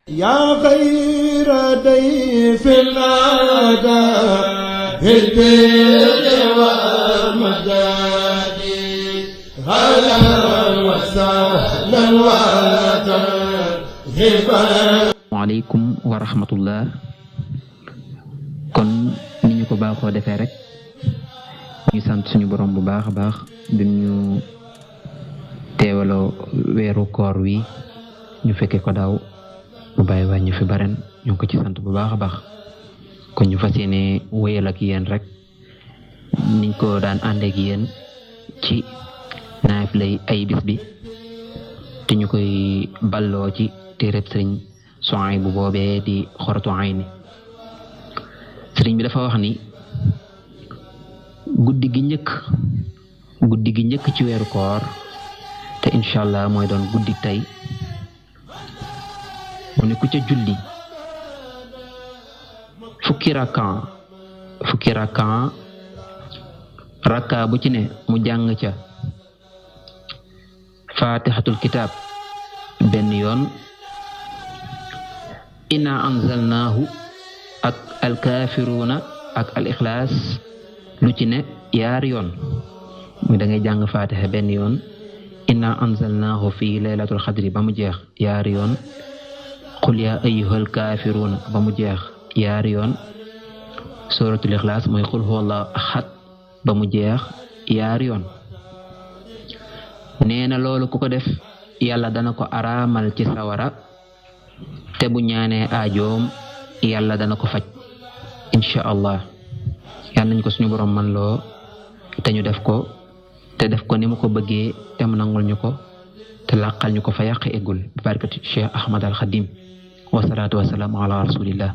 yaa xayra dayfin ataa bil birri wal madadi ahlan wa sahlan wa tarhiban. waaleykum wa rahmatullah. kon ni ñu ko baaxoo defee rek ñu sant suñu borom bu baax a baax bi ñu teewaloo weeru koor wi ñu fekke ko daaw mu bàyyi wàññi fi baren ñu ngi ko ci sant bu baax a baax. kon ñu fas yéene wéyal ak yéen rek niñ ko daan àndee ak yéen ci naafilay ay bis bi te ñu koy balloo ci téereb sëriñ Suhaybu bu boobee di Xurratu Ayni. sëriñ bi dafa wax ni guddi gi njëkk ci weeru koor te incha allah mooy doon guddi tey mu ne ku ca julli fukki rakka bu ci ne mu jàng ca fatihatul kitab benn yoon, inna anzalnaahu ak alkaafiruuna ak al ixlaas lu ci ne yaari yoon muy da ngay jàng fatiha benn yoon, inna anzalnaahu fi laylatul xadri ba mu jeex yaari yoon, qul yaa ayyuhal kaafiruuna ba mu jeex yaari yoon, suratul ixlaas mooy qul huwallahu ahad ba mu jeex yaari yoon. nee na loolu ku ko def yàlla dana ko araamal ci sawara te bu ñaanee aajoom yàlla dana ko faj incha allah. yàlla nañ ko suñu borom man loo te ñu def ko ni mu ko bëggee te mu nangul ñu ko te làqal ñu ko fa yàq eggul bi barkati Cheikh Ahmad al Khadim wa salaatu wa salaam ala rasulillah.